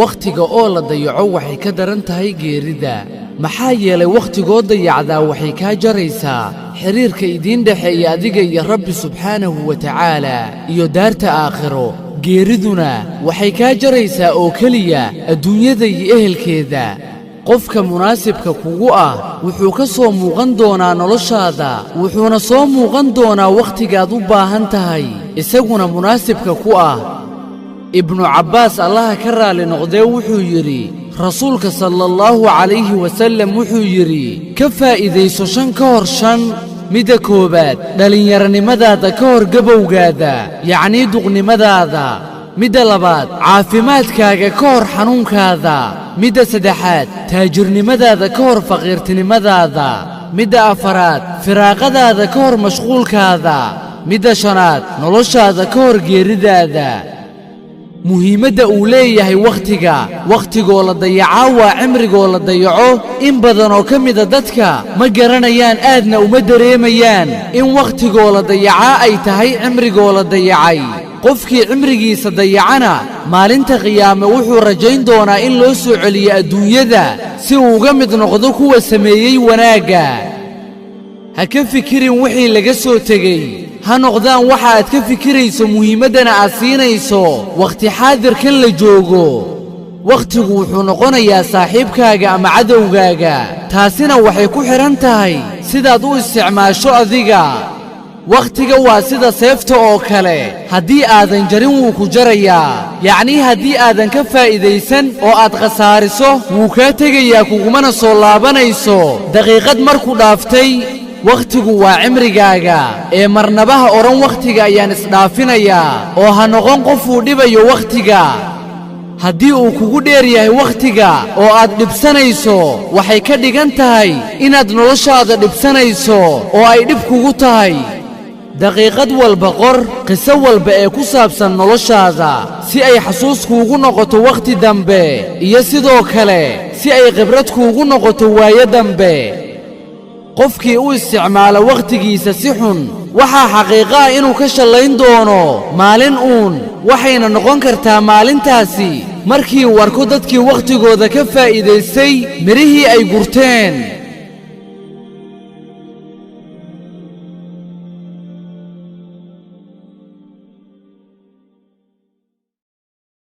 Wakhtiga oo la dayaco waxay ka daran tahay geerida, maxaa yeelay wakhtigoo dayacdaa waxay kaa jaraysaa xidhiirka idiin dhexeeya adiga iyo Rabbi subxaanahu wa tacaala iyo daarta aakhiro. Geeriduna waxay kaa jaraysaa oo keliya adduunyada iyo ehelkeeda. Qofka munaasibka kugu ah wuxuu ka soo muuqan doonaa noloshaada, wuxuuna soo muuqan doonaa wakhtigaad u baahan tahay, isaguna munaasibka ku ah. Ibnu Cabbaas, Allaha ka raalli noqdee, wuxuu yidhi: Rasuulka sala Allaahu calayhi wasallam wuxuu yidhi: "Ka faa'iidayso shan ka hor shan. Midda koowaad, dhallinyaronimadaada ka hor gabowgaada, yacnii duqnimadaada. Midda labaad, caafimaadkaaga ka hor xanuunkaada. Midda saddexaad, taajirnimadaada ka hor faqiirtinimadaada. Midda afaraad, firaaqadaada ka hor mashquulkaada. Midda shanaad, noloshaada ka hor geeridaada." Muhiimadda uu leeyahay wakhtiga. Wakhtigoo la dayacaa waa cimrigoo la dayaco. In badan oo ka mida dadka ma garanayaan, aadna uma dareemayaan in wakhtigoo la dayacaa ay tahay cimrigoo la dayacay. Qofkii cimrigiisa dayacana maalinta qiyaame wuxuu rajayn doonaa in loo soo celiyo adduunyada si uu uga mid noqdo kuwa sameeyey wanaagga. Ha ka fikirin wixii laga soo tegey. Ha noqdaan waxa aad ka fikirayso, muhiimaddana aad siinayso wakhti xaadirkan la joogo. Wakhtigu wuxuu noqonayaa saaxiibkaaga ama cadowgaaga, taasina waxay ku xidhan tahay sidaad u isticmaasho adiga. Wakhtiga waa sida seefta oo kale: haddii aadan jarin, wuu ku jarayaa. Yacnii haddii aadan ka faa'iidaysan oo aad khasaariso, wuu kaa tegayaa, kugumana soo laabanayso daqiiqad marku dhaaftay. Wakhtigu waa cimrigaaga, ee marnabaha odhan "Wakhtiga ayaan isdhaafinayaa", oo ha noqon qofuu dhibayo wakhtiga. Haddii uu kugu dheer yahay wakhtiga oo aad dhibsanayso, waxay ka dhigan tahay inaad noloshaada dhibsanayso oo ay dhib kugu tahay. Daqiiqad walba qor qiso walba ee ku saabsan noloshaada, si ay xasuus kuugu noqoto wakhti dambe, iyo sidoo kale si ay khibrad kuugu noqoto waayo dambe. Qofkii u isticmaala wakhtigiisa si xun waxaa xaqiiqo ah inuu ka shallayn doono maalin uun, waxayna noqon kartaa maalintaasi markii uu arko dadkii wakhtigooda ka faa'iidaystay midhihii ay gurteen.